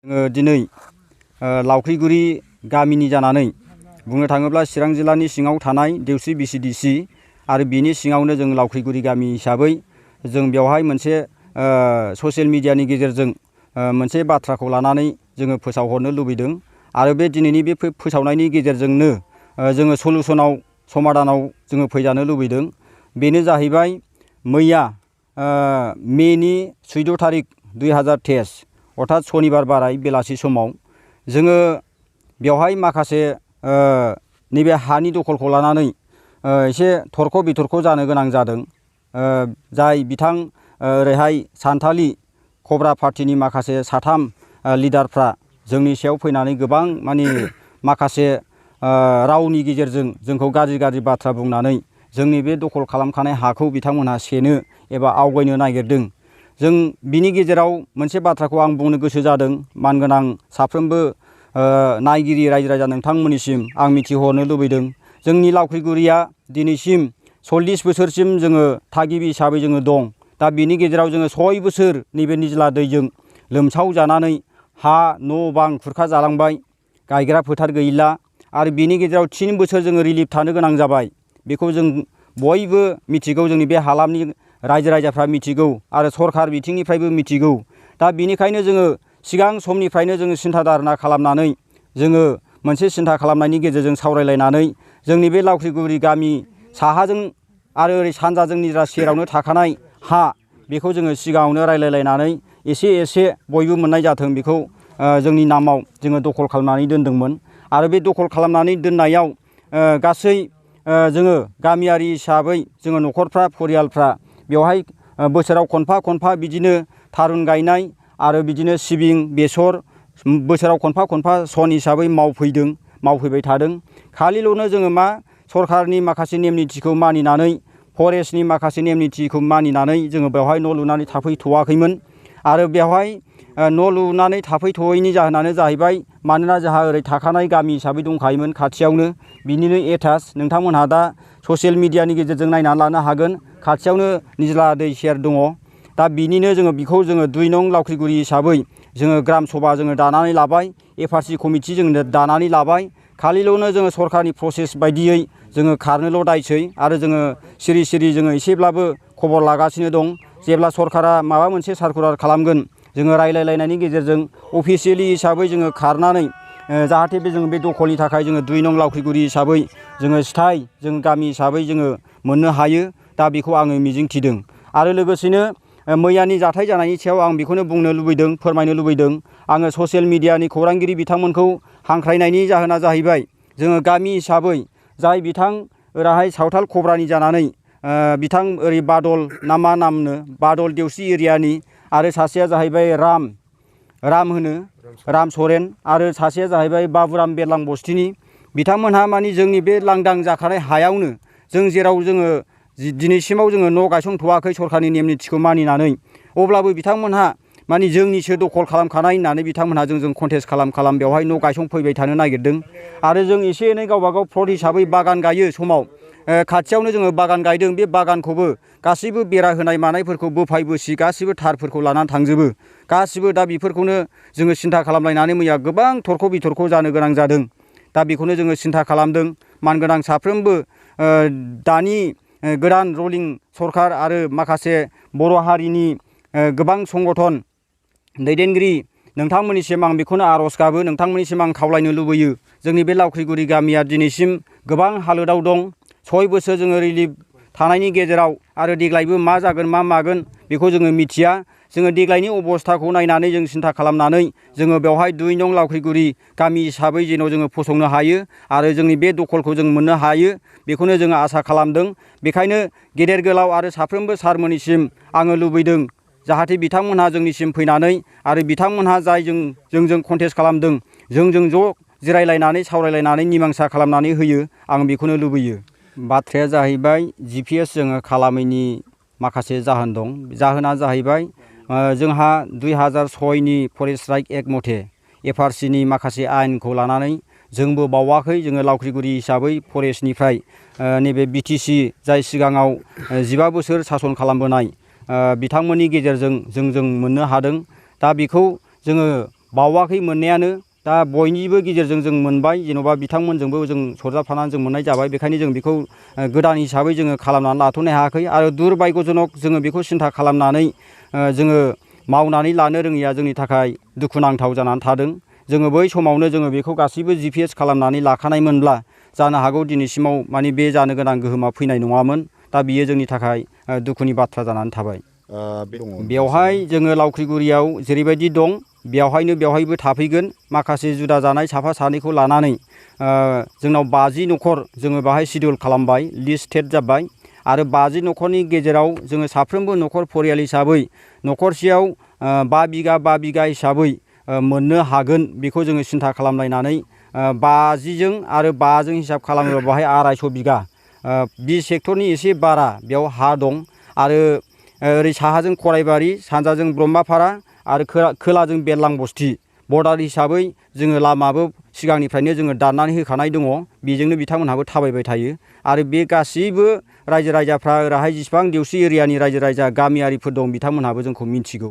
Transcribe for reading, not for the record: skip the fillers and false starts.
दिनै लावख्रिगुरि गामिनि जानानै बुंनो थाङोब्ला चिरां जिल्लानि सिङाव थानाय देवस्रि BCDC आरो बिनि सिङावनो जों लावख्रिगुरि गामि हिसाबै जों बेवहाय मोनसे ससियेल मिडियानि गेजेरजों मोनसे बाथ्राखौ लानानै जोङो फोसावहरनो लुबैदों आरो बे दिनैनि बे फोसावनायनि गेजेरजोंनो जोङो सलुसनाव समाधानाव जोङो फैजानो लुबैदों। बेनो जाहैबाय मैया मेनि 14 थारिख 2023 अर्थात सनिबार बाराय बेलासि समाव जोङो बेवहाय माखासे नैबे हानि दखलखौ लानानै एसे थरख बिथरख जानो गोनां जादों। जाय बिथां ओरैहाय सानथालि कब्रा पार्टिनि माखासे साथाम लिडारफ्रा जोंनि सायाव फैनानै गोबां माखासे रावनि गेजेरजों जोंखौ गाज्रि बाथ्रा बुंनानै जोंनि बे दखल खालामखानाय हाखौ बिथांमोनहा सेनो एबा आवगायनो नागिरदों। जों बिनि गेजेराव मोनसे बाथ्राखौ आं बुंनो गोसो जादों। मानगोनां साफ्रोमबो नायगिरि रायजो राजा नोंथांमोननिसिम आं मिथिहरनो लुबैदों। जोंनि लावख्रिगुरिया दिनैसिम 40 बोसोरसिम जोङो थागिबि हिसाबै जोङो दं। दा बिनि गेजेराव जोङो 6 बोसोर नैबे निजला दैजों लोमसाव जानानै हा न' बां खुरखा जालांबाय, गायग्रा फोथार गैला आरो बिनि गेजेराव 3 बोसोर जोङो रिलिफ थानो गोनां जाबाय। बेखौ जों बयबो मिथिगौ, जोंनि बे हालामनि रायजो राजाफ्रा मिथिगौ आरो सरखार बिथिंनिफ्रायबो मिथिगौ। दा बिनिखायनो जोङो सिगां समनिफ्रायनो जोङो सिन्था धारना खालामनानै जोङो मोनसे सिन्था खालामनायनि गेजेरजों सावरायलायनानै जोंनि बे लावख्रिगुरि गामि साहाजों आरो ओरै सानजाजों निजा सेरावनो थाखानाय हा बेखौ जोङो सिगाङावनो रायलायलायनानै एसे बयबो मोननाय जाथों बेखौ जोंनि नामाव जोङो दखल खालामनानै दोनदोंमोन। आरो बे दखल खालामनानै दोननायाव गासै जोङो गामियारि हिसाबै जोङो न'खरफ्रा परियालफ्रा बेवहाय बोसोराव खनफा बिदिनो थारुन गायनाय आरो बिदिनो सिबिं बेसर बोसोराव खनफा सन हिसाबै मावफैबाय थादों। खालिल'नो जोङो सरखारनि माखासे नेम निथिखौ मानिनानै फरेस्टनि माखासे नेम निथिखौ मानिनानै जोङो बेवहाय न' लुनानै थाफैथ'वाखैमोन। आरो बेवहाय न' लुनानै थाफैथ'यैनि जाहोनानो जाहैबाय मानोना जोंहा ओरै थाखानाय गामि हिसाबै दंखायोमोन खाथियावनो, बिनिनो एटाच नोंथांमोनहा दा ससियेल मिडियानि गेजेरजों नायनानै लानो हागोन। खाथियावनो निजला दै सेर दङ। दा बिनिनो बेखौ जोङो 2 नं लावख्रिगुरि हिसाबै जोङो ग्राम सभा जोङो दानानै लाबाय, FRC कमिटि जोङो दानानै लाबाय। खालिल'नो जोङो सरखारनि प्रसेस बायदियै जोङो खारनोल' दायसै आरो जोङो सिरि जोङो एसेब्लाबो खबर लागासिनो दं। जेब्ला सरखारा माबा मोनसे सार्कुलार खालामगोन जोङो रायलायलायनायनि गेजेरजों अफिसियेलि हिसाबै जोङो खारनानै जाहाथे जोङो बे दखलनि थाखाय जोङो 2 नं लावख्रिगुरि हिसाबै जोङो जों गामि हिसाबै जोङो मोननो हायो। दा बेखौ आङो मिजिंथिदों। आरो लोगोसेनो मैयानि जाथाय जानायनि सायाव आं बेखौनो बुंनो लुबैदों, फोरमायनो लुबैदों। आङो ससियेल मिडियानि खौरांगिरि बिथांमोनखौ हांख्रायनायनि जाहोना जाहैबाय जोङो गामि हिसाबै जाय बिथां ओरैहाय सावथाल कब्रानि जानानै बिथां ओरै बादल ना मा नामनो बादल देवस्रि एरियानि आरो सासेया जाहैबाय राम सरेन आरो सासेया जाहैबाय बाबुराम बेरलां बस्तिनि। बिथांमोनहा जोंनि बे लांदां जाखानाय हायावनो जों जेराव जोङो दिनैसिमाव जोङो न' गायसनथ'वाखै सरखारनि नेम निथिखौ मानिनानै, अब्लाबो बिथांमोनहा जोंनिसो दखल खालामखानाय होननानै बिथांमोनहा जोंजों कन्टेस्ट खालाम बेवहाय न' गायसंफैबाय थानो नागिरदों। आरो जों एसे एनै गावबागाव प्लट हिसाबै बागान गायो समाव खाथियावनो जोङो बागान गायदों। बे बागानखौबो गासैबो बेरा होनाय मानायफोरखौ बोफाय बोसि गासैबो थारफोरखौ लानानै थांजोबो गासिबो। दा बेफोरखौनो जोङो सिन्था खालामलायनानै मैया गोबां थरख बिथरख जानो गोनां जादों। दा बेखौनो जोङो सिन्था खालामदों। मानगोनां साफ्रोमबो दानि गोदान रलिं सरखार आरो माखासे बर' हारिनि गोबां संगठन दैदेनगिरि नोंथांमोननिसिम आं बेखौनो आर'ज गाबो, नोंथांमोननिसिम आं खावलायनो लुबैयो। जोंनि बे लावख्रिगुरि गामिया दिनैसिम गोबां हालोदाव दं। 6 बोसोर जोङो रिलिफ थानायनि गेजेराव आरो देग्लायबो मा जागोन मा मागोन बेखौ जोङो मिथिया। जोङो देग्लायनि अबस्थाखौ नायनानै जों सिन्था खालामनानै जोङो बेवहाय 2 नं लावख्रिगुरि गामि हिसाबै जेन' जोङो फसंनो हायो आरो जोंनि बे दखलखौ जों मोननो हायो बेखौनो जोङो आसा खालामदों। बेखायनो गेदेर गोलाव आरो साफ्रोमबो सारमोननिसिम आङो लुबैदों जाहाथे बिथांमोनहा जोंनिसिम फैनानै आरो बिथांमोनहा जाय जोंजों कन्टेस्ट खालामदों जोंजों ज' जिरायलायनानै सावरायलायनानै मिमांसा खालामनानै होयो, आं बेखौनो लुबैयो। बाथ्राया जाहैबाय GPS जोङो खालामैनि माखासे जाहोन दं। जाहोना जाहैबाय जोंहा 2006नि फरेस्ट राइट एक्ट मथे FRCनि माखासे आयेनखौ लानानै जोंबो बावाखै जोङो लावख्रिगुरि हिसाबै फरेस्टनिफ्राय नैबे BTC जाय सिगाङाव 15 बोसोर सासन खालामबोनाय बिथांमोननि गेजेरजों जों मोननो हादों। दा बेखौ जोङो बावाखै मोननायानो दा बयनिबो गेजेरजों जों मोनबाय जेन'बा बिथांमोनजोंबो जों सरजाबफानानै जों मोननाय जाबाय बेखायनो जों बेखौ गोदान हिसाबै जोङो खालामनानै लाथ'नो हायाखै आरो दुरभाग्यजनक जोङो बेखौ सिन्था खालामनानै जोङो मावनानै लानो रोङिया जोंनि थाखाय दुखुनांथाव जानानै थादों। जोङो बै समावनो जोङो बेखौ गासैबो GPS खालामनानै लाखानायमोनब्ला जानो हागौ दिनैसिमाव माने बे जानो गोनां गोहोमा फैनाय नङामोन। दा बियो जोंनि थाखाय दुखुनि बाथ्रा जानानै थाबाय। बेवहाय जोङो लावख्रिगुरियाव जेरैबायदि दं बेवहायबो थाफैगोन माखासे जुदा जानाय साफा सानैखौ लानानै जोंनाव 50 न'खर जोङो बाहाय सिडिउल खालामबाय लिस्टेड जाबाय आरो 50 न'खरनि गेजेराव जोङो साफ्रोमबो न'खर फरियाल हिसाबै न'खरसेयाव 5 बिगा हिसाबै मोननो हागोन बेखौ जोङो सिन्था खालामलायनानै 50जों आरो 5जों हिसाब खालामोबा बाहाय 250 बिगा बि सेक्टरनि एसे बारा बेयाव हा दं आरो ओरै साहाजों खराइबारि सानजाजों ब्रह्माफारा आरो खोलाजों बेरलां बस्ति बर्डार हिसाबै जोङो लामाबो सिगांनिफ्रायनो जोङो दाननानै होखानाय दङ बेजोंनो बिथांमोनहाबो थाबायबाय थायो आरो बे गासैबो रायजो राजाफ्रा ओरैहाय जेसेबां देवस्रि एरियानि रायजो राजा गामियारिफोर दं बिथांमोनहाबो जोंखौ मिथिगौ।